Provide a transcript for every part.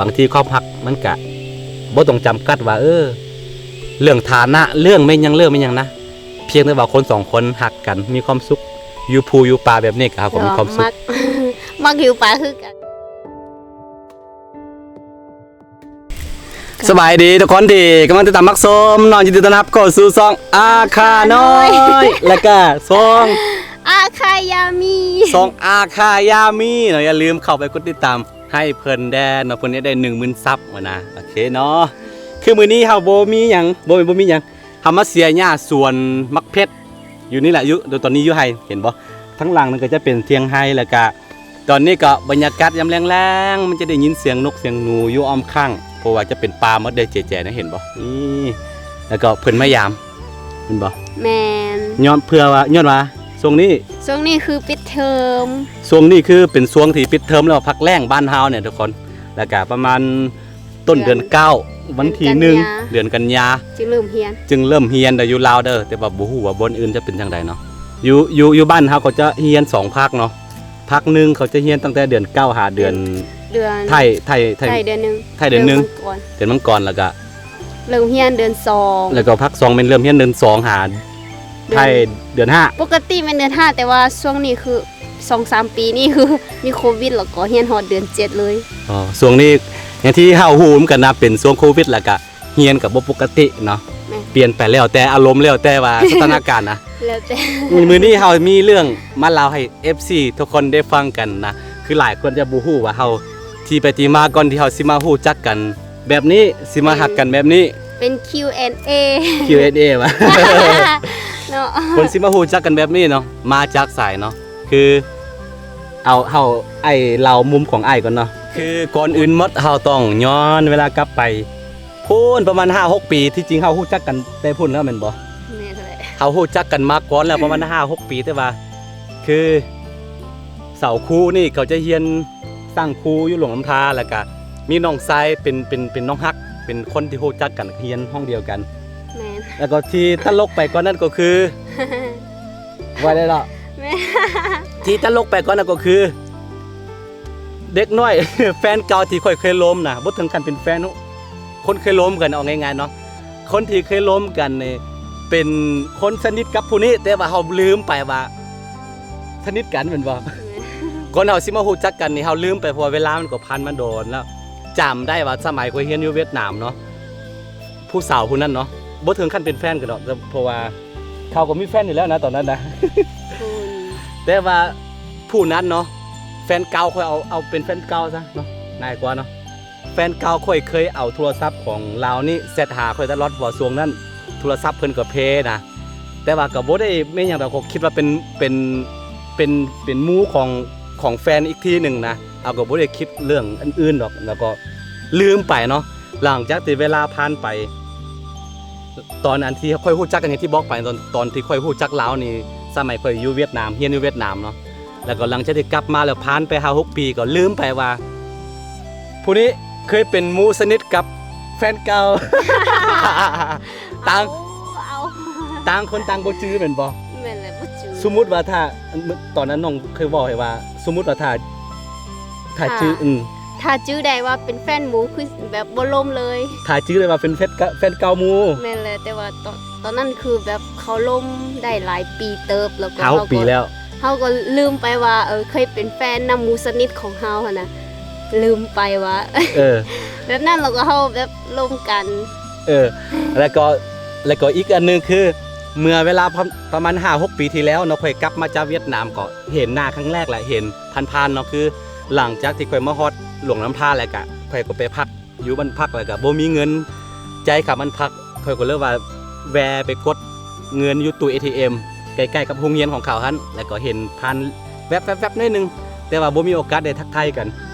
ບາງທີຄວາມຮັກມັນກະບໍ່ຕ້ອງຈຳກັດວ່າ ເອີ ເລື່ອງຖານະ ເລື່ອງແມ່ນຫຍັງ ເລື່ອງແມ່ນຫຍັງນະ, ພຽງແຕ່ວ່າຄົນສອງຄົນຮັກກັນ ມີຄວາມສຸກ ຢູ່ພູຢູ່ປ່າແບບນີ້ ກໍເຮົາກໍມີຄວາມສຸກ. ມັກ ມັກຢູ່ປ່າຄືກັນ. ສະບາຍດີທຸກຄົນທີ່ກຳລັງຕິດຕາມຮັບຊົມເນາະ, ຍິນດີຕ້ອນຮັບເຂົ້າສູ່ຊ່ອງອາຄານ້ອຍ ແລະກະຊ່ອງອາຄາຍາມີ ຊ່ອງອາຄາຍາມີເນາະ. ຢ່າລືມເຂົ້າໄປກົດຕິດຕາມໃຫ້ເພິ່ນແດ່ເນາະ, ເພິ່ນຢາກໄດ້ໜຶ່ງໝື່ນຊັບຫັ້ນນະ. ໂອເຄເນາະ, ຄືມື້ນີ້ເຮົາບໍ່ມີຫຍັງ ບໍ່ແມ່ນບໍ່ມີຫຍັງ ເຮົາມາເສຍຫຍ້າສວນໝາກເຜັດຢູ່ນີ້ແຫຼະ. ຢູ່ ຕອນນີ້ຢູ່ໄຮ່ ເຫັນບໍ່? ທາງຫຼັງນັ້ນກໍຈະເປັນທຽງໄຮ່ ແລ້ວກະຕອນນີ້ກໍບັນຍາກາດຍາມແລງໆ ມັນຈະໄດ້ຍິນສຽງນົກສຽງໜູຢູ່ອ້ອມຂ້າງ ເພາະວ່າຈະເປັນປ່າໝົດເດ້ ເຈແຈນະ ເຫັນບໍ່? ນີ້ ແລ້ວກໍເພິ່ນມາຢາມ ເຫັນບໍ່? ແມ່ນ. ຍ້ອນ ເພື່ອວ່າ ຍ້ອນວ່າຊ່ວງນີ້ ຊ່ວງນີ້ຄືປິດເທີມ ຊ່ວງນີ້ຄືເປັນຊ່ວງທີ່ປິດເທີມ ແລ້ວພັກແລ້ງບ້ານເຮົານີ້ທຸກຄົນ. ແລ້ວກະປະມານ ຕົ້ນເດືອນເກົ້າ ວັນທີໜຶ່ງ ເດືອນກັນຍາ ເດືອນກັນຍາ ຈຶ່ງເລີ່ມຮຽນ ຈຶ່ງເລີ່ມຮຽນໄດ້ຢູ່ລາວເດີ. ແຕ່ວ່າບໍ່ຮູ້ວ່າບ່ອນອື່ນຈະເປັນຈັ່ງໃດເນາະ. ຢູ່ ຢູ່ ຢູ່ບ້ານເຮົາກໍຈະຮຽນສອງພາກເນາະ, ພາກໜຶ່ງເຂົາຈະຮຽນຕັ້ງແຕ່ເດືອນເກົ້າຫາເດືອນ ເດືອນ ໄທ ໄທ ໄທ ໄທເດືອນໜຶ່ງ ໄທເດືອນໜຶ່ງ ເດືອນມັງກອນ ເດືອນມັງກອນ ແລ້ວກະເລີ່ມຮຽນເດືອນສອງ ແລ້ວກໍພາກສອງແມ່ນເລີ່ມຮຽນເດືອນສອງຫາ ເດືອນ ໄທເດືອນຫ້າ. ປົກກະຕິແມ່ນເດືອນຫ້າ ແຕ່ວ່າຊ່ວງນີ້ຄື ສອງສາມປີນີ້ຄືມີໂຄວິດ ແລ້ວກໍຮຽນຮອດເດືອນເຈັດເລີຍ. ອໍ ຊ່ວງນີ້ຢ່າງທີ່ເຮົາຮູ້ນຳກັນນະ ເປັນຊ່ວງໂຄວິດ ແລ້ວກະຮຽນກໍບໍ່ປົກກະຕິເນາະ. ແມ່ນ. ປ່ຽນໄປແລ້ວແຕ່ອາລົມ ແລ້ວແຕ່ວ່າສະຖານະການນະ ແລ້ວແຕ່. ມື້ນີ້ເຮົາມີເລື່ອງມາເລົ່າໃຫ້ເອັຟຊີທຸກຄົນໄດ້ຟັງກັນນະ. ຄືຫຼາຍຄົນຈະບໍ່ຮູ້ວ່າເຮົາ ທີ່ໄປທີ່ມາ ກ່ອນທີ່ເຮົາຊິມາຮູ້ຈັກກັນແບບນີ້ ຊິມາຮັກກັນແບບນີ້ ເປັນ ຄິວແອນເອ ຄິວແອນເອ ວ່າ ເນາະ ຄົນຊິມາຮູ້ຈັກກັນແບບນີ້ເນາະ ມາຈາກໃສເນາະ. ຄື ເອົາ ເຮົາ ອ້າຍເລົ່າມຸມຂອງອ້າຍກ່ອນເນາະ. ຄືກ່ອນອື່ນໝົດເຮົາຕ້ອງຍ້ອນເວລາກັບໄປພຸ້ນປະມານຫ້າຫົກປີ. ທີ່ຈິງເຮົາຮູ້ຈັກກັນແຕ່ພຸ້ນແລ້ວແມ່ນບໍ່? ແມ່ນແຫຼະ. ເຮົາຮູ້ຈັກກັນມາກ່ອນແລ້ວປະມານຫ້າຫົກປີ ແຕ່ວ່າຄືສາວຄູນີ້ເຂົາຈະຮຽນ ສ້າງຄູຢູ່ຫຼວງນ້ຳທາ ແລ້ວກະມີນ້ອງຊາຍເປັນ ເປັນ ເປັນນ້ອງຮັກ ເປັນຄົນທີ່ຮູ້ຈັກກັນ ຮຽນຫ້ອງດຽວກັນ. ແມ່ນ. ແລ້ວກໍທີ່ຕະຫຼົກໄປກວ່ານັ້ນກໍຄື ວ່າໄດ້ເນາະ. ແມ່ນ. ທີ່ຕະຫຼົກໄປກວ່ານັ້ນກໍຄື ເດັກນ້ອຍ ແຟນເກົ່າທີ່ຂ້ອຍເຄີຍລົມນະ ບໍ່ເຖິງຂັ້ນເປັນແຟນ ຄົນເຄີຍລົມກັນ ເອົາງ່າຍໆເນາະ ຄົນທີ່ເຄີຍລົມກັນນີ້ເປັນຄົນສະໜິດກັບຜູ້ນີ້ ແຕ່ວ່າເຮົາລືມໄປວ່າສະໜິດກັນແມ່ນບໍ່? ແມ່ນ. ກ່ອນເຮົາຊິມາຮູ້ຈັກກັນນີ້ ເຮົາລືມໄປ ເພາະວ່າເວລາມັນກໍຜ່ານມາດົນແລ້ວ. ຈຳໄດ້ວ່າສະໄໝຂ້ອຍຮຽນຢູ່ຫວຽດນາມເນາະ ຜູ້ສາວຜູ້ນັ້ນເນາະ ບໍ່ເຖິງຂັ້ນເປັນແຟນກັນດອກ ເພາະວ່າເຂົາກໍມີແຟນຢູ່ແລ້ວນະຕອນນັ້ນນະ. ແຕ່ວ່າຜູ້ນັ້ນເນາະ ແຟນເກົ່າ ຂ້ອຍເອົາ ເອົາເປັນແຟນເກົ່າຊະເນາະ ງ່າຍກວ່າເນາະ. ແຟນເກົ່າຂ້ອຍເຄີຍເອົາໂທລະສັບຂອງລາວນີ້ແຊັດຫາຂ້ອຍຕະຫຼອດ ເພາະວ່າຊ່ວງນັ້ນໂທລະສັບເພິ່ນກໍເພນະ ແຕ່ວ່າກໍບໍ່ໄດ້ແມ່ນຫຍັງດອກ ກໍຄິດວ່າເປັນ ເປັນ ເປັນ ເປັນໝູ່ຂອງ ຂອງແຟນອີກທີໜຶ່ງນະ. ເຮົາກໍບໍ່ໄດ້ຄິດເລື່ອງອື່ນໆດອກ ແລ້ວກໍລືມໄປເນາະ. ຫຼັງຈາກທີ່ເວລາຜ່ານໄປ ຕອນອັນທີ່ຂ້ອຍຮູ້ຈັກກັນ ຢ່າງທີ່ບອກໄປ ຕອນ ຕອນທີ່ຂ້ອຍຮູ້ຈັກລາວນີ້ ສະໄໝຂ້ອຍຢູ່ຫວຽດນາມ ຮຽນຢູ່ຫວຽດນາມເນາະ. ແລ້ວກໍຫຼັງຈາກທີ່ກັບມາແລ້ວ ຜ່ານໄປຫ້າຫົກປີ ກໍລືມໄປວ່າຜູ້ນີ້ເຄີຍເປັນໝູ່ສະໜິດກັບແຟນເກົ່າ. ຕ່າງ ເອົາ ຕ່າງຄົນຕ່າງບໍ່ຈື່ແມ່ນບໍ່? ແມ່ນແຫຼະ ບໍ່ຈື່. ສົມມຸດວ່າຖ້າ ຕອນນັ້ນນ້ອງເຄີຍເວົ້າໃຫ້ວ່າ ສົມມຸດວ່າຖ້າ ຖ້າ ຖ້າຈື່ ອືມ ຖ້າຈື່ໄດ້ວ່າເປັນແຟນໝູ່ ຄືແບບບໍ່ລົມເລີຍ. ຖ້າຈື່ໄດ້ວ່າເປັນແຟນເກົ່າ ແຟນເກົ່າໝູ່. ແມ່ນແຫຼະ ແຕ່ວ່າຕອນ ຕອນນັ້ນຄືແບບເຂົາລົມໄດ້ຫຼາຍປີເຕີບ ແລ້ວກໍ ຫ້າຫົກປີແລ້ວ ເຮົາກໍລືມໄປວ່າ ເອີ ເຄີຍເປັນແຟນນຳໝູ່ສະໜິດຂອງເຮົາຫັ້ນນະ ລືມໄປວ່າ ເອີ ແບບນັ້ນ ແລ້ວກໍເຮົາແບບລົມກັນ. ເອີ ແລ້ວກໍ ແລ້ວກໍອີກອັນໜຶ່ງຄື ເມື່ອເວລາປະ ປະມານຫ້າຫົກປີທີ່ແລ້ວເນາະ ຂ້ອຍກັບມາຈາກຫວຽດນາມ ກໍເຫັນໜ້າຄັ້ງແລກແຫຼະ ເຫັນຜ່ານໆເນາະ. ຄືຫຼັງຈາກທີ່ຂ້ອຍມາຮອດຫຼວງນ້ຳທາແລ້ວກະ ຂ້ອຍກໍໄປພັກຢູ່ບ້ານພັກ ແລ້ວກະບໍ່ມີເງິນຈ່າຍຄ່າບ້ານພັກ ຂ້ອຍກໍເລີຍວ່າແວ່ໄປກົດເງິນຢູ່ຕູ້ເອທີເອັມ ໃກ້ໆກັບໂຮງຮຽນຂອງເຂົາຫັ້ນ ແລ້ວກໍເຫັນຜ່ານແວັບໆໜ້ອຍໜຶ່ງ ແຕ່ວ່າບໍ່ມີໂອກາດໄດ້ທັກທາຍກັນ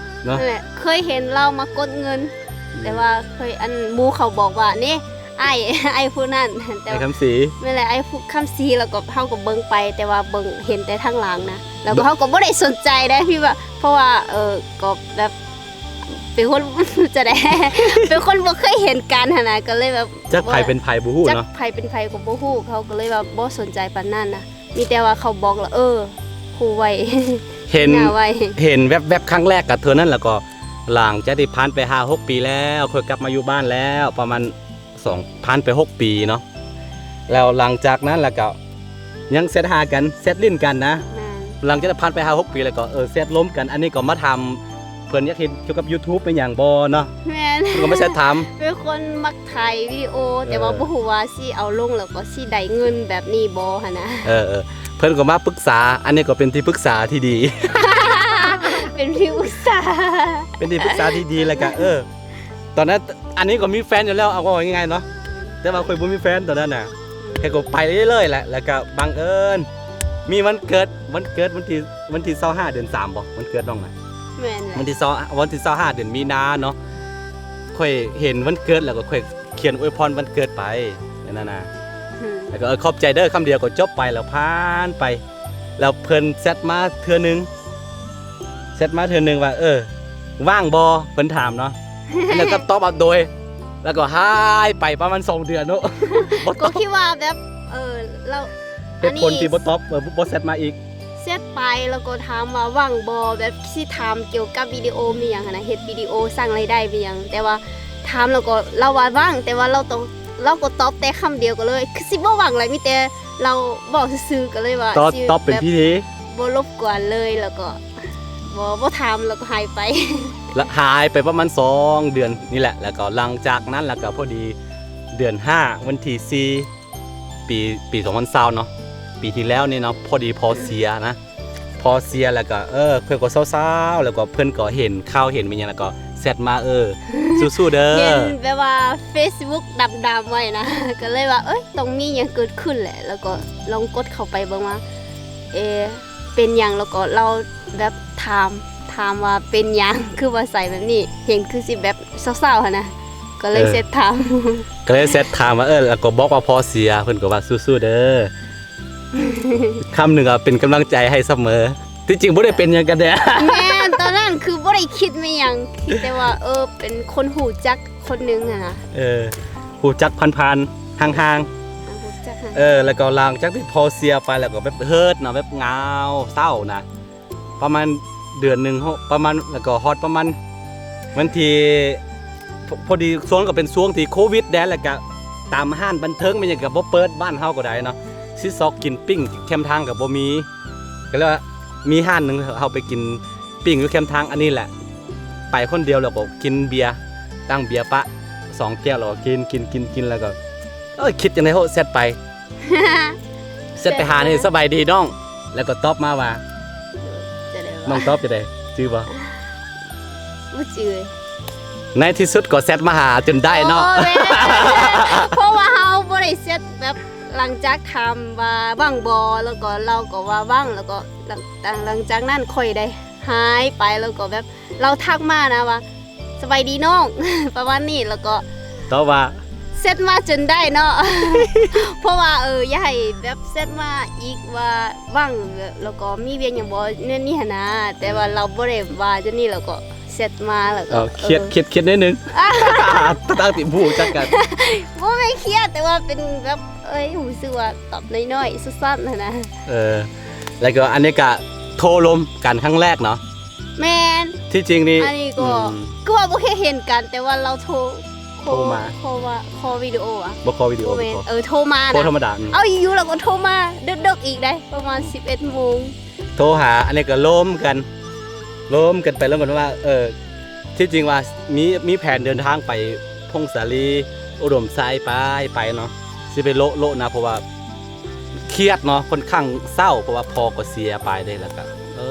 ເນາະ. ນັ້ນແຫຼະ ເຄີຍເຫັນລາວມາກົດເງິນ ອືມ ແຕ່ວ່າເຄີຍ ອັນ ໝູ່ເຂົາບອກວ່າ ນີ້ ອ້າຍ ອ້າຍຜູ້ນັ້ນ ແຕ່ ອ້າຍຄຳສີ ແມ່ນແຫຼະ ອ້າຍຄຳສີ ແລ້ວກໍເຮົາກໍເບິ່ງໄປ ແຕ່ວ່າເບິ່ງເຫັນແຕ່ທາງຫຼັງນະ ແລ້ວກໍເຮົາກໍບໍ່ໄດ້ສົນໃຈໄດ໋ ທີ່ວ່າ ເພາະວ່າ ເອີ ກໍແບບເປັນຄົນ ຈະໄດ້ ເປັນຄົນບໍ່ເຄີຍເຫັນກັນຫັ້ນນະ ກໍເລີຍແບບ ຈັກໃຜເປັນໃຜບໍ່ຮູ້ເນາະ ຈັກໃຜເປັນໃຜກໍບໍ່ຮູ້ ເຮົາກໍເລີຍວ່າບໍ່ສົນໃຈປານນັ້ນນະ. ມີແຕ່ວ່າເຂົາບອກແລ້ວ ເອີ ຮູ້ໄວ ເຫັນ ໜ້າໄວ ເຫັນແວັບໆຄັ້ງແລກກໍເທົ່ານັ້ນ ແລ້ວກໍ ຫຼັງຈາກທີ່ຜ່ານໄປຫ້າຫົກປີແລ້ວ ຂ້ອຍກັບມາຢູ່ບ້ານແລ້ວ ປະມານສອງ ຜ່ານໄປຫົກປີເນາະ. ແລ້ວຫຼັງຈາກນັ້ນລະກະຍັງແຊັດຫາກັນ ແຊັດຫຼິ້ນກັນນະ. ແມ່ນ. ຫຼັງຈາກຜ່ານໄປຫ້າຫົກປີແລ້ວກໍ ເອີ ແຊັດລົມກັນ. ອັນນີ້ກໍມາຖາມເພິ່ນ ຢາກເຮັດກ່ຽວກັບ YouTube ແມ່ນຫຍັງບໍ່ເນາະ? ແມ່ນ. ເພິ່ນກໍມາແຊັດຖາມ. ເປັນຄົນມັກຖ່າຍວິດີໂອ ແຕ່ວ່າ ເອີ ບໍ່ຮູ້ວ່າຊິເອົາລົງແລ້ວກໍຊິໄດ້ເງິນແບບນີ້ບໍ່ຫັ້ນນະ. ເອີໆ ເພິ່ນກໍມາປຶກສາ. ອັນນີ້ກໍເປັນທີ່ປຶກສາທີ່ດີ. ເປັນທີ່ປຶກສາ ເປັນທີ່ປຶກສາທີ່ດີ. ແລ້ວກໍ ເອີ ຕອນນັ້ນ ອັນນີ້ກໍມີແຟນຢູ່ແລ້ວ ເອົາ ເວົ້າງ່າຍໆເນາະ. ແຕ່ວ່າຂ້ອຍບໍ່ມີແຟນຕອນນັ້ນນະ. ອືມ. ຂ້ອຍກໍໄປເລື້ອຍໆແຫຼະ. ແລ້ວກໍບັງເອີນມີວັນເກີດ ວັນເກີດວັນທີ ວັນທີຊາວຫ້າ ເດືອນສາມບໍ່ ວັນເກີດນ້ອງນະ? ແມ່ນແຫຼະ. ວັນທີຊາວ ວັນທີຊາວຫ້າ ເດືອນມີນາເນາະ. ຂ້ອຍເຫັນວັນເກີດແລ້ວກໍຂ້ອຍຂຽນອວຍພອນວັນເກີດໄປ ແມ່ນນະ. ອືມ. ແລ້ວກໍ ເອີ ຂອບໃຈເດີ ຄຳດຽວກໍຈົບໄປ ແລ້ວຜ່ານໄປ. ແລ້ວເພິ່ນແຊັດມາເທື່ອໜຶ່ງ ແຊັດມາເທື່ອໜຶ່ງວ່າ ເອີ ວ່າງບໍ່? ເພິ່ນຖາມເນາະ. ແລ້ວກໍຕອບເອົາໂດຍ ແລ້ວກໍຫາຍໄປປະມານສອງເດືອນເນາະ ບໍ່ຕອບ. ກໍຄິດວ່າແບບ ເອີ ລາວ ເຫດຜົນທີ່ບໍ່ຕອບ ເອີ ບໍ່ແຊັດມາອີກ. ແຊັດໄປ ແລ້ວກໍຖາມວ່າວ່າງບໍ່ ແບບຊິຖາມກ່ຽວກັບວິດີໂອມີຫຍັງຫັ້ນນະ ເຮັດວິດີໂອສ້າງລາຍໄດ້ມີຫຍັງ. ແຕ່ວ່າຖາມແລ້ວກໍລາວວ່າວ່າງ ແຕ່ວ່າລາວຕ້ອງ ລາວກໍຕອບແຕ່ຄຳດຽວກໍເລີຍ ຄືຊິບໍ່ວ່າງແຫຼະ ມີແຕ່ລາວເວົ້າຊື່ໆ ກໍເລີຍວ່າ ຕອບ ຊິ ຕອບເປັນ ແບບ ພິທີ ບໍ່ລົບກວນເລີຍ ແລ້ວກໍບໍ່ ບໍ່ຖາມ ແລ້ວກໍຫາຍໄປ. ລະຫາຍໄປປະມານສອງເດືອນນີ້ແຫຼະ. ແລ້ວກໍຫຼັງຈາກນັ້ນ ແລ້ວກໍພໍດີເດືອນຫ້າ ວັນທີສີ່ ປີ ປີສອງພັນຊາວເນາະ ປີທີ່ແລ້ວນີ້ເນາະ ພໍດີພໍ່ເສຍນະ. ພໍ່ເສຍແລ້ວກໍ ເອີ ເພິ່ນກໍເສົ້າໆ ແລ້ວກໍເພິ່ນກໍເຫັນຂ່າວເຫັນແມ່ນຫຍັງ ແລ້ວກໍແຊັດມາ ເອີ ສູ້ໆເດີ. ເຫັນແບບວ່າເຟສບຸກດຳໆໄວ້ນະ ກໍເລີຍວ່າ ເອີຍ ຕ້ອງມີຫຍັງເກີດຂຶ້ນແຫຼະ. ແລ້ວກໍລອງກົດເຂົ້າໄປເບິ່ງວ່າ ເອ ເປັນຫຍັງ ແລ້ວກໍລາວແບບຖາມ ຖາມວ່າເປັນຫຍັງຄືວ່າໃສ່ແບບນີ້ ເຫັນຄືຊິແບບເສົ້າໆຫັ້ນນະ ກໍເລີຍ ເອີ ແຊັດຖາມ ກໍເລີຍແຊັດຖາມວ່າ ເອີ ແລ້ວກໍບອກວ່າພໍ່ເສຍ ເພິ່ນກໍວ່າສູ້ໆເດີ. ຄຳໜຶ່ງກໍເປັນກຳລັງໃຈໃຫ້ສະເໝີ. ທີ່ຈິງບໍ່ໄດ້ເປັນຫຍັງກັນແທ້. ແມ່ນ ຕອນນັ້ນຄືບໍ່ໄດ້ຄິດແມ່ນຫຍັງ ຄິດແຕ່ວ່າ ເອີ ເປັນຄົນຮູ້ຈັກຄົນໜຶ່ງຫັ້ນນະ. ເອີ ຮູ້ຈັກຜ່ານໆ ຫ່າງໆ ຮູ້ຈັກ ເອີ ແລ້ວກໍຫຼັງຈາກທີ່ພໍ່ເສຍໄປ ແລ້ວກໍແບບເຮີດເນາະ ແບບເຫງົາເສົ້ານະ ປະມານເດືອນໜຶ່ງ ປະມານ ແລ້ວກໍຮອດປະມານວັນທີ ພໍ ພໍດີຊ່ວງກໍເປັນຊ່ວງທີ່ໂຄວິດແດ່ ແລ້ວກໍຕາມຮ້ານບັນເທີງແມ່ນຫຍັງກໍບໍ່ເປີດ ບ້ານເຮົາກໍໄດ້ເນາະ ຊິຊອກກິນປີ້ງແຄມທາງກໍບໍ່ມີ ກໍເລີຍວ່າມີຮ້ານໜຶ່ງເຮົາໄປກິນ ປີ້ງຢູ່ແຄມທາງອັນນີ້ແຫຼະ ໄປຄົນດຽວແລ້ວກໍກິນເບຍ ຕັ້ງເບຍປະສອງແກ້ວ ແລ້ວກໍກິນ ກິນ ກິນ ກິນ ແລ້ວກໍ ເອີຍ ຄິດຈັ່ງໃດ ໂຫ ແຊັດໄປ ແຊັດໄປຫານີ້ ສະບາຍດີນ້ອງ ແລ້ວກໍຕອບມາວ່າ ຈະໄດ້ວ່າ ນ້ອງຕອບຈັ່ງໃດ ຈື່ບໍ່? ບໍ່ຈື່. ໃນທີ່ສຸດກໍແຊັດມາຫາຈົນໄດ້ເນາະ. ໂອ້ ແມ່ນ ເພາະວ່າເຮົາບໍ່ໄດ້ແຊັດແບບ ຫຼັງຈາກຖາມວ່າວ່າງບໍ່ ແລ້ວກໍລາວກໍວ່າວ່າງ ແລ້ວກໍຫຼັງ ຫຼັງຈາກນັ້ນຂ້ອຍໄດ້ຫາຍໄປ ແລ້ວກໍແບບລາວທັກມານະວ່າ ສະບາຍດີນ້ອງ ປະມານນີ້ ແລ້ວກໍຕອບວ່າ ແຊັດມາຈົນໄດ້ເນາະ ເພາະວ່າ ເອີ ຢ່າໃຫ້ແບບແຊັດມາອີກວ່າວ່າງ ແລ້ວກໍມີວຽກຫຍັງບໍ່ ແນວນີ້ຫັ້ນນະ ແຕ່ວ່າລາວບໍ່ໄດ້ວ່າຈັ່ງນີ້ ແລ້ວກໍ ແຊັດມາແລ້ວກໍ ເອີ ຄຽດ ເອີ ຄຽດ ຄຽດໜ້ອຍໜຶ່ງ ຕັ້ງແຕ່ຮູ້ຈັກກັນ ບໍ່ແມ່ນຄຽດ ແຕ່ວ່າເປັນແບບ ເອີຍ ຮູ້ສຶກວ່າຕອບໜ້ອຍໆ ສັ້ນໆ ຫັ້ນນະ. ເອີ ແລ້ວກໍອັນນີ້ກໍໂທລົມກັນຄັ້ງແລກເນາະ. ແມ່ນ ທີ່ຈິງນີ້ ອັນນີ້ກໍ ອືມ ຄືວ່າບໍ່ເຄີຍເຫັນກັນ ແຕ່ວ່າລາວໂທ ໂທມາ ໂທວ່າ ຂໍວິດີໂອຫວາ ບໍ່ຂໍວິດີໂອ ບໍ່ແມ່ນ ບໍ່ຂໍ ເອີ ໂທມານະ ໂທທຳມະດາ ອືມ ເອົາຢູ່ໆ ແລ້ວກໍໂທມາເດິກໆ ອີກໄດ໋ ປະມານ ອືມ ສິບເອັດໂມງ ໂທຫາ ອັນນີ້ກໍລົມກັນ ລົມກັນໄປລົມກັນມາ ເອີ ທີ່ຈິງວ່າມີ ມີແຜນເດີນທາງໄປຜົ້ງສາລີ ອຸດົມໄຊ ໄປ ໄປເນາະ ຊິໄປໂລະ ໂລະນະ ເພາະວ່າຄຽດເນາະ ຂ້ອນຂ້າງເສົ້າ ເພາະວ່າພໍ່ກໍເສຍໄປເດ້ ແລ້ວກໍ ເອີ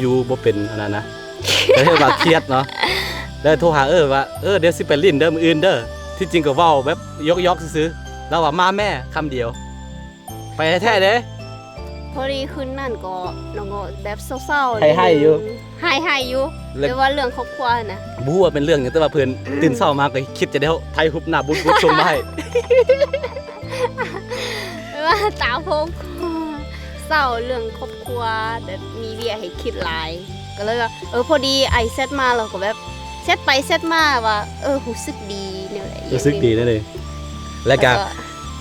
ຢູ່ບໍ່ເປັນອັນນັ້ນນະ ກໍເຮັດວ່າຄຽດເນາະ ແລ້ວໂທຫາ ເອີ ວ່າ ເອີ ດຽວຊິໄປຫຼິ້ນເດີ ມື້ອື່ນເດີ ທີ່ຈິງກໍເວົ້າແບບຢອກໆ ຊື່ໆ ລາວວ່າ ມາແມ້ ຄຳດຽວ ໄປແທ້ໆເດ້. ພໍດີຄືນນັ້ນກໍ ນ້ອງກໍແບບເສົ້າໆ ໄຫ້ໆຢູ່ ໄຫ້ໆຢູ່ ແບບວ່າເລື່ອງຄອບຄົວນະ ບໍ່ຮູ້ວ່າເປັນເລື່ອງຫຍັງ ແຕ່ວ່າເພິ່ນຕື່ນເຊົ້າມາກໍຄິດຈະໄດ້ຖ່າຍຮູບໜ້າບຸດໆ ສົ່ງມາໃຫ້ ແບບວ່າຕາໂພງ ເສົ້າເລື່ອງຄອບຄົວ ແບບມີວຽກໃຫ້ຄິດຫຼາຍ ກໍເລີຍວ່າ ເອີ ພໍດີອ້າຍແຊັດມາ ແລ້ວກໍແບບ ແຊັດໄປແຊັດມາວ່າ ເອີ ຮູ້ສຶກດີແນວໃດ ຮູ້ສຶກດີແນວໃດ ແລ້ວກໍ ແລ້ວກໍ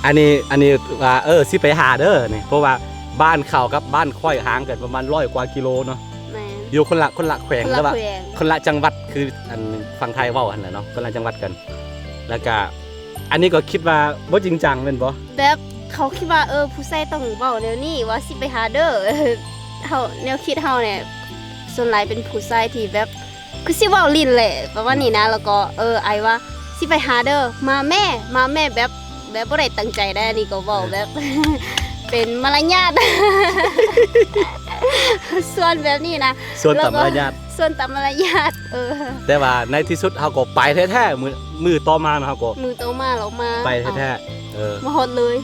ອັນນີ້ ອັນນີ້ວ່າ ເອີ ຊິໄປຫາເດີນີ້ ເພາະວ່າບ້ານເຂົາກັບບ້ານຂ້ອຍຫ່າງກັນປະມານຮ້ອຍກວ່າກິໂລເນາະ ແມ່ນ ຢູ່ຄົນລະ ຄົນລະແຂວງ ຄົນລະ ຫຼືວ່າ ແຂວງ ຄົນລະຈັງຫວັດ ຄືອັນຝັ່ງໄທເວົ້າຫັ້ນແຫຼະເນາະ ຄົນລະຈັງຫວັດກັນ. ແລ້ວກະ ອັນນີ້ກໍຄິດວ່າບໍ່ຈິງຈັງແມ່ນບໍ່? ແບບເຂົາຄິດວ່າ ເອີ ຜູ້ຊາຍຕ້ອງເວົ້າແນວນີ້ວ່າ ຊິໄປຫາເດີ. ເຮົາ ແນວຄິດເຮົານີ້ ສ່ວນຫຼາຍເປັນຜູ້ຊາຍທີ່ແບບ ຄືຊິເວົ້າຫຼິ້ນແຫຼະ ປະມານນີ້ນະ. ແລ້ວກໍ ເອີ ອ້າຍວ່າ ຊິໄປຫາເດີ ມາແມ້ ມາແມ້ ແບບ ແບບບໍ່ໄດ້ຕັ້ງໃຈໃດ໋. ອັນນີ້ກໍເວົ້າແບບ ເປັນມາລະຍາດ ຊວນແບບນີ້ນະ ຊວນຕາມມາລະຍາດ ຊວນຕາມມາລະຍາດ. ເອີ ແຕ່ວ່າໃນທີ່ສຸດເຮົາກໍໄປແທ້ໆ ມື້ ມື້ຕໍ່ມາເນາະ ເຮົາກໍ ມື້ຕໍ່ມາເຮົາມາ ໄປແທ້ໆ. ເອີ ມາຮອດເລີຍ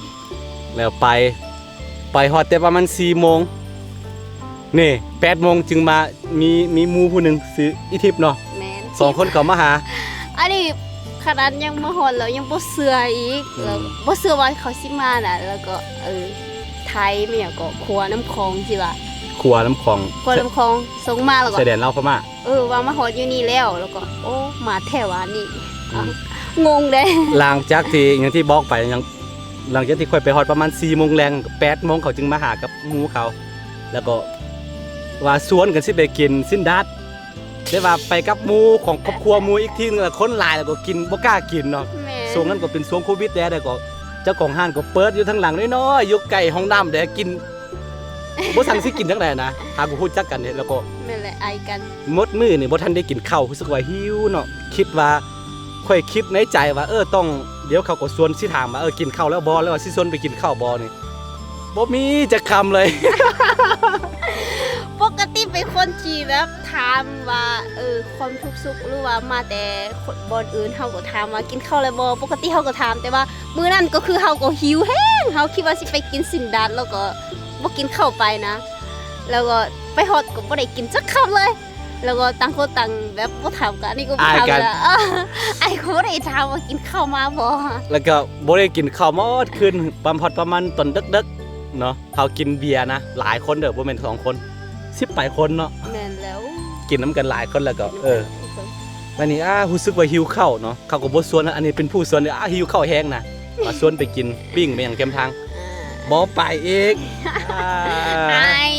ແລ້ວໄປ ໄປຮອດແຕ່ປະມານສີ່ໂມງ ນີ້ ແປດໂມງຈຶ່ງມາ ມີ ມີໝູ່ຜູ້ໜຶ່ງຊື່ອີທິບເນາະ ແມ່ນ ສອງຄົນເຂົ້າມາຫາ. ອັນນີ້ຂະໜາດຍັງມາຮອດແລ້ວຍັງບໍ່ເຊື່ອອີກ ອືມ ແລ້ວບໍ່ເຊື່ອວ່າເຂົາຊິມານະ. ແລ້ວກໍ ເອີ ໄທແມ່ນຫຍັງກໍຂົວນ້ຳຂອງຊິວ່າ ຂົວນ້ຳຂອງ ຂົວນ້ຳຂອງສົ່ງມາ ແລ້ວກໍ ຊາຍແດນລາວພະມ້າ ເອີ ວ່າມາຮອດຢູ່ນີ້ແລ້ວ ແລ້ວກໍ ໂອ້ ມາແທ້ຫວານີ້ ອືມ ງົງເດ້. ຫຼັງຈາກທີ່ ຢ່າງທີ່ບອກໄປ ຫຍັງ ຫຼັງຈາກທີ່ຂ້ອຍໄປຮອດປະມານສີ່ໂມງແລງ ແປດໂມງເຂົາຈຶ່ງມາຫາກັບໝູ່ເຂົາ ແລ້ວກໍວ່າຊວນກັນຊິໄປກິນຊີ້ນດາດ ແຕ່ວ່າໄປກັບໝູ່ຂອງຄອບຄົວໝູ່ອີກທີໜຶ່ງ ແລ້ວຄົນຫຼາຍ ແລ້ວກໍກິນ ບໍ່ກ້າກິນເນາະ. ແມ່ນ ຊ່ວງນັ້ນກໍເປັນຊ່ວງໂຄວິດແດ່ ແລ້ວກໍເຈົ້າຂອງຮ້ານກໍເປີດຢູ່ທາງຫຼັງນ້ອຍໆ ຢູ່ໃກ້ຫ້ອງນ້ຳແດ່ ກິນ ບໍ່ທັນຊິກິນຈັ່ງໃດນະ ຫາກໍຮູ້ຈັກກັນເດ ແລ້ວກໍ ແມ່ນແຫຼະ ອາຍກັນ. ໝົດມື້ນີ້ບໍ່ທັນໄດ້ກິນເຂົ້າ ຮູ້ສຶກວ່າຫິວເນາະ ຄິດວ່າ ຂ້ອຍຄິດໃນໃຈວ່າ ເອີ ຕ້ອງ ດຽວເຂົາກໍຊວນ ຊິຖາມວ່າ ເອີ ກິນເຂົ້າແລ້ວບໍ່ ຫຼືວ່າຊິຊວນໄປກິນເຂົ້າບໍ່ນີ້ ບໍ່ມີຈັກຄຳເລີຍ. ປົກກະຕິເປັນຄົນທີ່ແບບຖາມວ່າ ເອີ ຄວາມທຸກສຸກ ຫຼືວ່າມາແຕ່ບ່ອນອື່ນ ເຮົາກໍຖາມວ່າ ກິນເຂົ້າແລ້ວບໍ່? ປົກກະຕິເຮົາກໍຖາມ ແຕ່ວ່າມື້ນັ້ນກໍຄືເຮົາກໍຫິວແຮງ ເຮົາຄິດວ່າຊິໄປກິນຊີ້ນດາດ ແລ້ວກໍບໍ່ກິນເຂົ້າໄປນະ ແລ້ວກໍໄປຮອດກໍບໍ່ໄດ້ກິນຈັກຄຳເລີຍ. ແລ້ວກໍຕ່າງຄົນຕ່າງແບບບໍ່ຖາມກັນ ອັນນີ້ກໍບໍ່ຖາມ ອາຍກັນ ແລ້ວ ເອີ ອ້າຍກໍບໍ່ໄດ້ຖາມວ່າກິນເຂົ້າມາບໍ່ ແລ້ວກໍບໍ່ໄດ້ກິນເຂົ້າໝົດຄືນ ປະມານ ຮອດປະມານຕອນເດິກໆເນາະ ເຮົາກິນເບຍນະ ຫຼາຍຄົນເດີ ບໍ່ແມ່ນສອງຄົນ ສິບປາຍຄົນເນາະ. ແມ່ນແລ້ວ ກິນນຳກັນຫຼາຍຄົນ ແລ້ວກໍ ເອີ ບາດນີ້ ອາ ຮູ້ສຶກວ່າຫິວເຂົ້າເນາະ ເຂົາກໍບໍ່ຊວນ ອັນນີ້ເປັນຜູ້ຊວນ ອາ ຫິວເຂົ້າແຮງນະ ວ່າຊວນໄປກິນປີ້ງໄປຫຍັງແຄມທາງ ບໍ່ໄປອີກ ອາ ອາຍ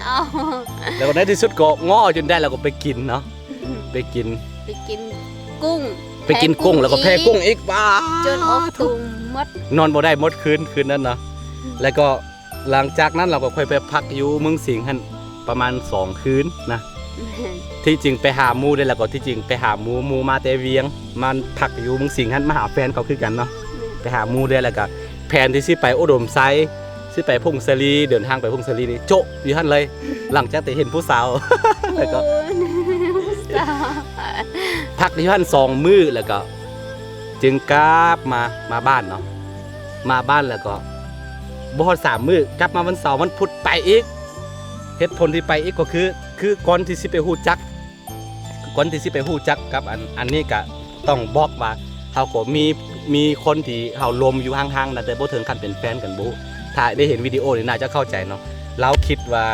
ເອົາ ແລ້ວກໍໃນທີ່ສຸດກໍງໍຈົນໄດ້ ແລ້ວກໍໄປກິນເນາະ ໄປກິນ ໄປກິນກຸ້ງ ໄປກິນກຸ້ງ ແພ້ກຸ້ງ ແລ້ວກໍແພ້ກຸ້ງອີກ ວ້າ ຈົນອອກຕຸ່ມໝົດ ນອນບໍ່ໄດ້ໝົດຄືນ ຄືນນັ້ນເນາະ. ແລ້ວກໍຫຼັງຈາກນັ້ນ ເຮົາກໍຄ່ອຍໄປພັກຢູ່ເມືອງສິງຫັ້ນປະມານສອງຄືນນະ. ແມ່ນ ທີ່ຈິງໄປຫາໝູ່ເດ້ ແລ້ວກໍທີ່ຈິງໄປຫາໝູ່ ໝູ່ມາແຕ່ວຽງ ມາພັກຢູ່ເມືອງສິງຫັ້ນ ມາຫາແຟນເຂົາຄືກັນເນາະ. ແມ່ນ ໄປຫາໝູ່ເດ້ ແລ້ວກໍແຜນທີ່ຊິໄປອຸດົມໄຊ ຊິໄປຜົ້ງສາລີ ເດີນທາງໄປຜົ້ງສາລີນີ້ ໂຈະຢູ່ຫັ້ນເລີຍ ຫຼັງຈາກທີ່ເຫັນຜູ້ສາວ ແລ້ວກໍ ຜູ້ສາວ ພັກຢູ່ຫັ້ນສອງມື້ ແລ້ວກໍຈຶ່ງກັບມາ ມາບ້ານເນາະ ມາບ້ານແລ້ວກໍບໍ່ຮອດສາມມື້ ກັບມາວັນເສົາ ວັນພຸດໄປອີກ. ເຫດຜົນທີ່ໄປອີກກໍຄື ຄືກ່ອນທີ່ຊິໄປຮູ້ຈັກ ກ່ອນທີ່ຊິໄປຮູ້ຈັກກັບອັນ ອັນນີ້ກະ ຕ້ອງບອກວ່າເຮົາກໍມີ ມີຄົນທີ່ເຮົາລົມຢູ່ຫ່າງໆນະ ແຕ່ບໍ່ເຖິງຂັ້ນເປັນແຟນກັນ ບໍ່ຮູ້ ຖ້າໄດ້ເຫັນວິດີໂອນີ້ໜ້າຈະເຂົ້າໃຈເນາະ. ລາວຄິດວ່າ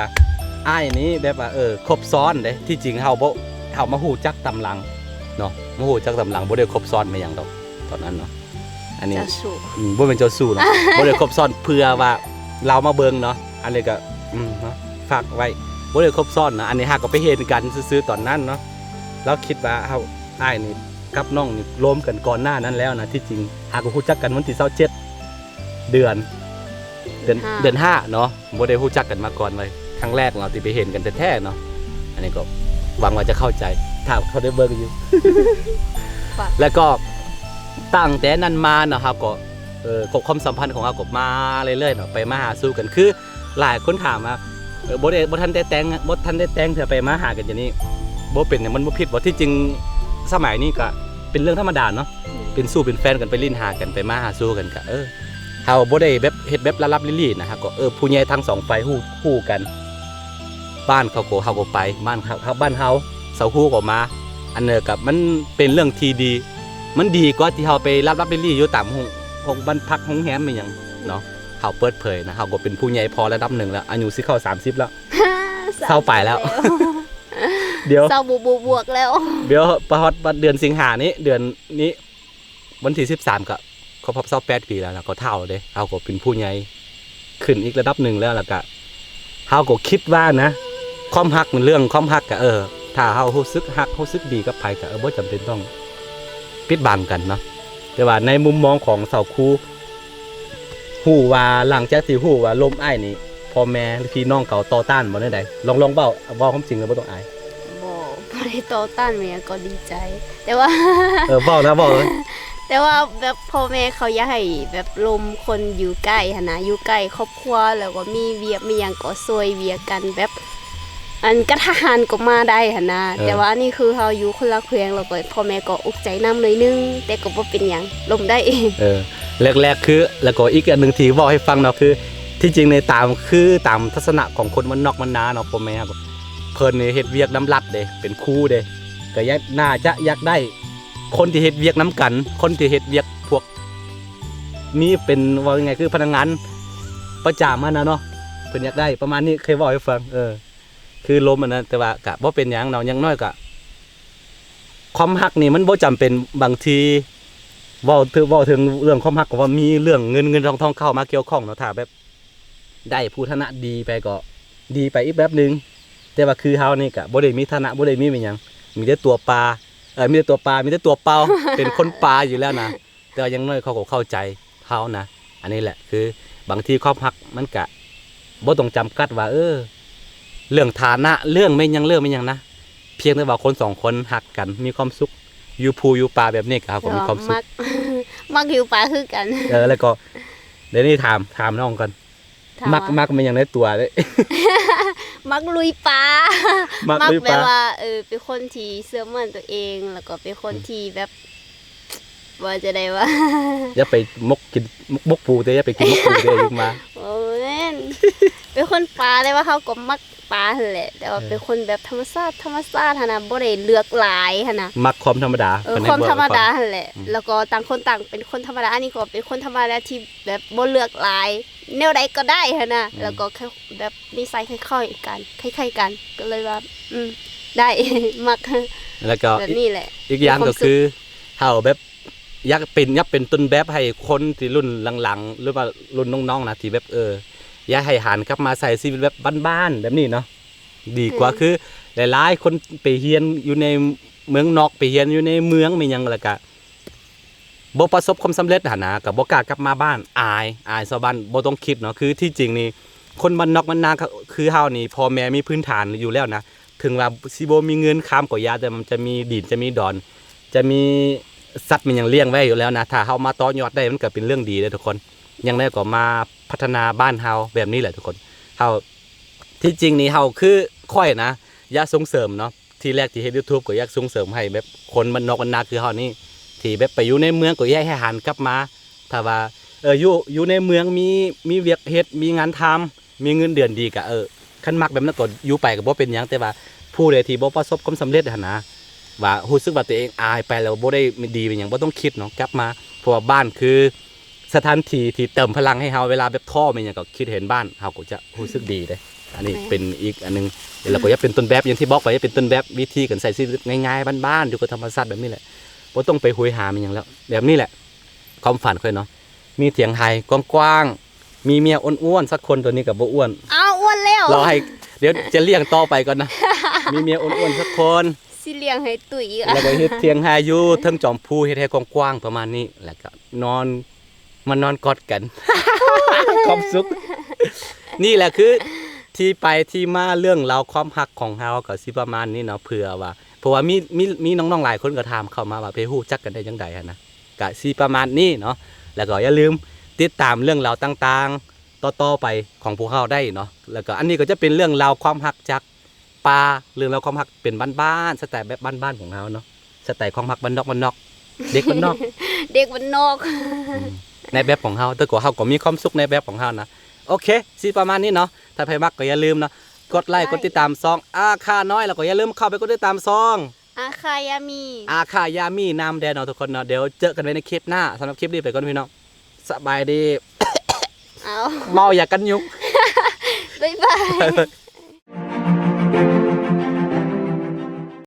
ອ້າຍນີ້ແບບວ່າ ເອີ ຄົບຊ້ອນເດ້ ທີ່ຈິງເຮົາບໍ່ ເຮົາມາຮູ້ຈັກຕາມຫຼັງເນາະ ມາຮູ້ຈັກຕາມຫຼັງ ບໍ່ໄດ້ຄົບຊ້ອນແມ່ນຫຍັງດອກຕອນນັ້ນເນາະ. ອັນນີ້ ເຈົ້າຊູ້ ອືມ ບໍ່ແມ່ນເຈົ້າຊູ້ເນາະ ບໍ່ໄດ້ຄົບຊ້ອນ ເພື່ອວ່າລາວມາເບິ່ງເນາະ ອັນນີ້ກໍ ອືມ ເນາະ ຝາກໄວ້ ບໍ່ໄດ້ຄົບຊ້ອນນະ. ອັນນີ້ຫາກໍໄປເຫັນກັນຊື່ໆຕອນນັ້ນເນາະ ລາວຄິດວ່າເຮົາ ອ້າຍນີ້ກັບນ້ອງນີ້ລົມກັນກ່ອນໜ້ານັ້ນແລ້ວນະ. ທີ່ຈິງຫາກໍຮູ້ຈັກກັນວັນທີຊາວເຈັດ ເດືອນ ເດືອນ ເດືອນຫ້າ ເດືອນຫ້າເນາະ ບໍ່ໄດ້ຮູ້ຈັກກັນມາກ່ອນເລີຍ ຄັ້ງແລກເນາະທີ່ໄປເຫັນກັນແທ້ໆເນາະ. ອັນນີ້ກໍຫວັງວ່າຈະເຂົ້າໃຈ ຖ້າເຂົາໄດ້ເບິ່ງຢູ່ ແລ້ວກໍຕັ້ງແຕ່ນັ້ນມາເນາະ ເຮົາກໍ ເອີ ຄວາມສຳພັນຂອງເຮົາກໍມາເລື້ອຍໆເນາະ ໄປມາຫາສູ່ກັນ ຄື ຫຼາຍຄົນຖາມວ່າ ເອີ ບໍ່ໄດ້ ບໍ່ທັນໄດ້ແຕ່ງ ບໍ່ທັນໄດ້ແຕ່ງເທື່ອ ໄປມາຫາກັນຈັ່ງນີ້ ບໍ່ເປັນຫຍັງ ມັນບໍ່ຜິດບໍ່? ທີ່ຈິງສະໄໝນີ້ກະເປັນເລື່ອງທຳມະດາເນາະ ເປັນຊູ້ເປັນແຟນກັນ ໄປຫຼິ້ນຫາກັນ ໄປມາຫາສູ່ກັນກະ ເອີ ເຮົາບໍ່ໄດ້ແບບເຮັດແບບລັບໆລີ້ໆນະ ເຮົາກໍ ເອີ ຜູ້ໃຫຍ່ທັງສອງຝ່າຍຮູ້ ຮູ້ກັນ ບ້ານເຂົາກໍ ເຮົາກໍໄປ ບ້ານເຂົາ ເຮົາ ບ້ານເຮົາ ເຂົາຮູ້ກໍມາ ອັນເນີກະມັນເປັນເລື່ອງທີ່ດີ ມັນດີກວ່າທີ່ເຮົາໄປລັບໆລີ້ໆຢູ່ຕາມໂຮງ ໂຮງ ບ້ານພັກໂຮງແຮມອີ່ຫຍັງເນາະ. ເຮົາເປີດເຜີຍນະ ເຮົາກໍເປັນຜູ້ໃຫຍ່ພໍລະດັບໜຶ່ງແລ້ວ ອາຍຸຊິເຂົ້າສາມສິບແລ້ວ ຊາວປາຍແລ້ວ ດຽວ ຊາວບວກໆແລ້ວ ດຽວໄປຮອດເດືອນສິງຫານີ້ ເດືອນນີ້ ວັນທີສິບສາມກໍຄົບຮອບຊາວແປດປີແລ້ວ ແລ້ວກໍເຖົ້າເດ້ ເຮົາກໍເປັນຜູ້ໃຫຍ່ຂຶ້ນອີກລະດັບໜຶ່ງແລ້ວ ແລ້ວກໍເຮົາກໍຄິດວ່ານະ ຄວາມຮັກ ເລື່ອງຄວາມຮັກກະ ເອີ ຖ້າເຮົາຮູ້ສຶກຮັກ ຮູ້ສຶກດີກັບໃຜກະ ເອີ ບໍ່ຈຳເປັນຕ້ອງປິດບັງກັນເນາະ. ແຕ່ວ່າໃນມຸມມອງຂອງສາວຄູ ຮູ້ວ່າ ຫຼັງຈາກທີ່ຮູ້ວ່າລົມອ້າຍນີ້ ພໍ່ແມ່ ພີ່ນ້ອງເຂົາຕໍ່ຕ້ານບໍ່ແນວໃດ? ລອງ ລອງເວົ້າ ເວົ້າຄວາມຈິງເລີຍ ບໍ່ຕ້ອງອາຍ. ບໍ່ ບໍ່ໄດ້ຕໍ່ຕ້ານຫຍັງ ກໍດີໃຈ ແຕ່ວ່າ ເອີ ເວົ້ານະ ເວົ້າເລີຍ. ແຕ່ວ່າແບບພໍ່ແມ່ເຂົາຢາກໃຫ້ແບບລົມຄົນຢູ່ໃກ້ຫັ້ນນະ ຢູ່ໃກ້ຄອບຄົວ ແລ້ວກໍມີວຽກມີຫຍັງກໍຊ່ວຍວຽກກັນ ແບບອັນກັນທະຫານກໍມາໄດ້ຫັ້ນນະ. ເອີ ແຕ່ວ່າອັນນີ້ຄືເຮົາຢູ່ຄົນລະແຂວງ ແລ້ວກໍພໍ່ແມ່ກໍອົກໃຈນຳໜ້ອຍໜຶ່ງ ແຕ່ກໍບໍ່ເປັນຫຍັງ ລົມໄດ້ເອງ. ເອີ ແລກໆ ຄື ແລ້ວກໍອີກອັນໜຶ່ງທີ່ເວົ້າໃຫ້ຟັງເນາະ ຄືທີ່ຈິງໃນຕາມ ຄືຕາມທັດສະນະຂອງຄົນບ້ານນອກບ້ານນາເນາະ ພໍ່ແມ່ເພິ່ນນີ້ເຮັດວຽກນຳລັດເດ້ ເປັນຄູເດ້ ກໍຢາກ ໜ້າຈະຢາກໄດ້ ຄົນທີ່ເຮັດວຽກນຳກັນ ຄົນທີ່ເຮັດວຽກພວກ ມີເປັນ ເວົ້າງ່າຍໆ ຄືພະນັກງານປະຈຳຫັ້ນນະເນາະ ເພິ່ນຢາກໄດ້ປະມານນີ້ ເຄີຍເວົ້າໃຫ້ຟັງ. ເອີ ຄືລົມອັນນັ້ນ ແຕ່ວ່າກະບໍ່ເປັນຫຍັງເນາະ ຢ່າງໜ້ອຍກະ ຄວາມຮັກນີ້ມັນບໍ່ຈຳເປັນ ບາງທີເວົ້າເຖິງ ເວົ້າເຖິງເລື່ອງຄວາມຮັກ ກໍວ່າມີເລື່ອງເງິນ ເງິນທອງ ທອງເຂົ້າມາກ່ຽວຂ້ອງເນາະ ຖ້າແບບ ໄດ້ຜູ້ຖານະດີໄປກໍດີໄປອີກແບບໜຶ່ງ ແຕ່ວ່າຄືເຮົານີ້ກະບໍ່ໄດ້ມີຖານະ ບໍ່ໄດ້ມີຫຍັງ ມີແຕ່ຕົວປ່າ ເອີ ມີແຕ່ຕົວປ່າ ມີແຕ່ຕົວເປົ່າ ເປັນຄົນປ່າຢູ່ແລ້ວນະ. ແຕ່ວ່າຢ່າງໜ້ອຍເຂົາກໍເຂົ້າໃຈເຮົານະ. ອັນນີ້ແຫຼະ ຄືບາງທີຄວາມຮັກມັນກະບໍ່ຕ້ອງຈຳກັດວ່າ ເອີ ເລື່ອງຖານະ ເລື່ອງແມ່ນຫຍັງ ເລື່ອງແມ່ນຫຍັງນະ ພຽງແຕ່ວ່າຄົນສອງຄົນຮັກກັນ ມີຄວາມສຸກ ຢູ່ພູຢູ່ປ່າແບບນີ້ກະ ເຮົາກໍມີຄວາມສຸກ ມັກ ມັກຢູ່ປ່າຄືກັນ. ເອີ ແລ້ວກໍ ດຽວນີ້ຖາມ ຖາມນ້ອງກ່ອນ ຖາມ ມັກ ວ່າ ມັກແມ່ນຫຍັງໃນຕົວເດ້? ມັກລຸຍປ່າ ມັກ ມັກລຸຍປ່າ ແບບວ່າ ເອີ ເປັນຄົນທີ່ເຊື່ອໝັ້ນຕົວເອງ ແລ້ວກໍເປັນຄົນ ອືມ ທີ່ແບບ ວ່າຈັ່ງໃດວະ ຢ່າໄປໝົກກິນ ໝົກປູເດ້ ຢ່າໄປກິນໝົກປູເດ້ ຢູ່ມາ ບໍ່ແມ່ນ ເປັນຄົນປ່າ ແຕ່ວ່າເຮົາກໍມັກປ່າຫັ້ນແຫຼະ ແຕ່ວ່າ ເອີ ເປັນຄົນແບບທຳມະຊາດ ທຳມະຊາດຫັ້ນນະ ບໍ່ໄດ້ເລືອກຫຼາຍຫັ້ນນະ ມັກຄວາມທຳມະດາ ເອີ ຄວາມທຳມະດາຫັ້ນແຫຼະ ອືມ ແລ້ວກໍຕ່າງຄົນຕ່າງເປັນຄົນທຳມະດາ ອັນນີ້ກໍເປັນຄົນທຳມະດາທີ່ ແບບບໍ່ເລືອກຫຼາຍ ແນວໃດກໍໄດ້ຫັ້ນນະ ອືມ ແລ້ວກໍແບບນິໄສຄ້າຍໆກັນ ຄ້າຍໆກັນ ກໍເລີຍວ່າ ອືມ ໄດ້ ມັກ ແລ້ວກໍແບບນີ້ແຫຼະ ອີກ ອີກຢ່າງກໍຄື ເຮົາແບບຢາກເປັນ ຢາກເປັນຕົ້ນແບບໃຫ້ຄົນທີ່ລຸ້ນຫຼັງໆ ຫຼືວ່າລຸ້ນນ້ອງໆນະ ທີ່ແບບ ເອີ ຢາກໃຫ້ຫັນກັບມາໃຊ້ຊີວິດແບບບ້ານໆແບບນີ້ເນາະ ດີກວ່າ ອືມ ຄືຫຼາຍໆຄົນໄປຮຽນຢູ່ໃນເມືອງນອກ ໄປຮຽນຢູ່ໃນເມືອງແມ່ນຫຍັງ ແລ້ວກະ ບໍ່ປະສົບຄວາມສຳເລັດຫັ້ນນະ ກໍບໍ່ກ້າກັບມາບ້ານ ອາຍ ອາຍຊາວບ້ານ ບໍ່ຕ້ອງຄິດເນາະ ຄືທີ່ຈິງນີ້ ຄົນບ້ານນອກບ້ານນາ ຄືເຮົານີ້ ພໍ່ແມ່ມີພື້ນຖານຢູ່ແລ້ວນະ ເຖິງວ່າຊິບໍ່ມີເງິນຄຳກໍຢ່າ ແຕ່ມັນຈະມີດິນ ຈະມີດອນ ຈະມີສັດ ມີຫຍັງລ້ຽງໄວ້ຢູ່ແລ້ວນະ ຖ້າເຮົາມາຕໍ່ຍອດໄດ້ ມັນກໍເປັນເລື່ອງດີເດ້ທຸກຄົນ ຢ່າງໃດກໍມາພັດທະນາບ້ານເຮົາແບບນີ້ແຫຼະທຸກຄົນ ເຮົາ ທີ່ຈິງນີ້ເຮົາ ຄືຂ້ອຍນະ ຢາກສົ່ງເສີມເນາະ ທີແລກທີ່ເຮັດຢູທູບກໍຢາກສົ່ງເສີມໃຫ້ແບບຄົນບ້ານນອກບ້ານນາຄືເຮົານີ້ ທີ່ແບບໄປຢູ່ໃນເມືອງກໍຢາກໃຫ້ຫັນກັບມາ ຖ້າວ່າ ເອີ ຢູ່ ຢູ່ໃນເມືອງມີ ມີວຽກເຮັດ ມີງານທຳ ມີເງິນເດືອນດີກະ ເອີ ຄັນມັກແບບນັ້ນກໍຢູ່ໄປກໍບໍ່ເປັນຫຍັງ ແຕ່ວ່າຜູ້ໃດທີ່ບໍ່ປະສົບຄວາມສຳເລັດຫັ້ນນະ ວ່າຮູ້ສຶກວ່າຕົວເອງອາຍໄປແລ້ວບໍ່ໄດ້ດີຫຍັງ ບໍ່ຕ້ອງຄິດເນາະ ກັບມາ ເພາະວ່າບ້ານຄື ສະຖານທີ່ທີ່ເຕີມພະລັງໃຫ້ເຮົາ ເວລາແບບທໍ້ແມ່ນຫຍັງກໍຄິດເຫັນບ້ານ ເຮົາກໍຈະຮູ້ສຶກດີເດ້. ອັນນີ້ ແມ່ນ ເປັນອີກອັນໜຶ່ງ ແລ້ວກໍຢາກເປັນຕົ້ນແບບ ຢ່າງທີ່ບອກໄປ ຢາກເປັນຕົ້ນແບບ ວິທີການໃຊ້ຊີວິດງ່າຍໆ ບ້ານໆ ຢູ່ກັບທຳມະຊາດແບບນີ້ແຫຼະ ບໍ່ຕ້ອງໄປໂຫຍຫາແມ່ນຫຍັງແລ້ວ ແບບນີ້ແຫຼະ ຄວາມຝັນຂ້ອຍເນາະ ມີຖຽງໄຮ່ກວ້າງໆ ມີເມຍອ້ວນໆ ສັກຄົນ ໂຕນີ້ກໍບໍ່ອ້ວນ ອ້າວ ອ້ວນແລ້ວ ລໍໃຫ້ ດຽວຈະລ້ຽງຕໍ່ໄປກ່ອນນະ ມີເມຍອ້ວນໆ ສັກຄົນ ຊິລ້ຽງໃຫ້ຕຸ້ຍອີກ ແລ້ວກໍເຮັດຖຽງນາຢູ່ເທິງຈອມພູ ເຮັດໃຫ້ກວ້າງໆ ປະມານນີ້ ແລ້ວກໍນອນ ມານອນກອດກັນ ຄວາມສຸກ ນີ້ແຫຼະຄືທີ່ໄປທີ່ມາເລື່ອງລາວຄວາມຮັກຂອງເຮົາກໍຊິປະມານນີ້ເນາະ ເພື່ອວ່າ ເພາະວ່າມີ ມີ ມີນ້ອງໆ ຫຼາຍຄົນກໍຖາມເຂົ້າມາວ່າໄປຮູ້ຈັກກັນໄດ້ຈັ່ງໃດຫັ້ນນະ ກະຊິປະມານນີ້ເນາະ ແລ້ວກໍຢ່າລືມຕິດຕາມເລື່ອງລາວຕ່າງໆ ຕໍ່ໆ ໄປຂອງພວກເຮົາໄດ້ເນາະ ແລ້ວກໍອັນນີ້ກໍຈະເປັນເລື່ອງລາວຄວາມຮັກຈາກ ປ່າ ເລື່ອງລາວຄວາມຮັກເປັນບ້ານໆ ສະໄຕແບບບ້ານໆ ຂອງເຮົາເນາະ ສະໄຕຄວາມຮັກບ້ານນອກໆ ເດັກບ້ານນອກ ເດັກບ້ານນອກ ອືມ ໃນແບບຂອງເຮົາ ແຕ່ກໍເຮົາກໍມີຄວາມສຸກໃນແບບຂອງເຮົານະ ໂອເຄ ຊິປະມານນີ້ເນາະ ຖ້າໃຜມັກກໍຢ່າລືມເນາະ ກົດໄລ ກົດໄລ ກົດຕິດຕາມຊ່ອງອາຄານ້ອຍ ແລ້ວກໍຢ່າລືມເຂົ້າໄປກົດຕິດຕາມຊ່ອງອາຄາຍາມີ ອາຄາຍາມີນຳແດ່ເນາະທຸກຄົນເນາະ ດຽວເຈີກັນໃໝ່ໃນຄລິບໜ້າ ສຳລັບຄລິບນີ້ໄປກ່ອນພີ່ນ້ອງ ສະບາຍດີ ເວົ້າຢາກກັນຍຸງ ບາຍບາຍ.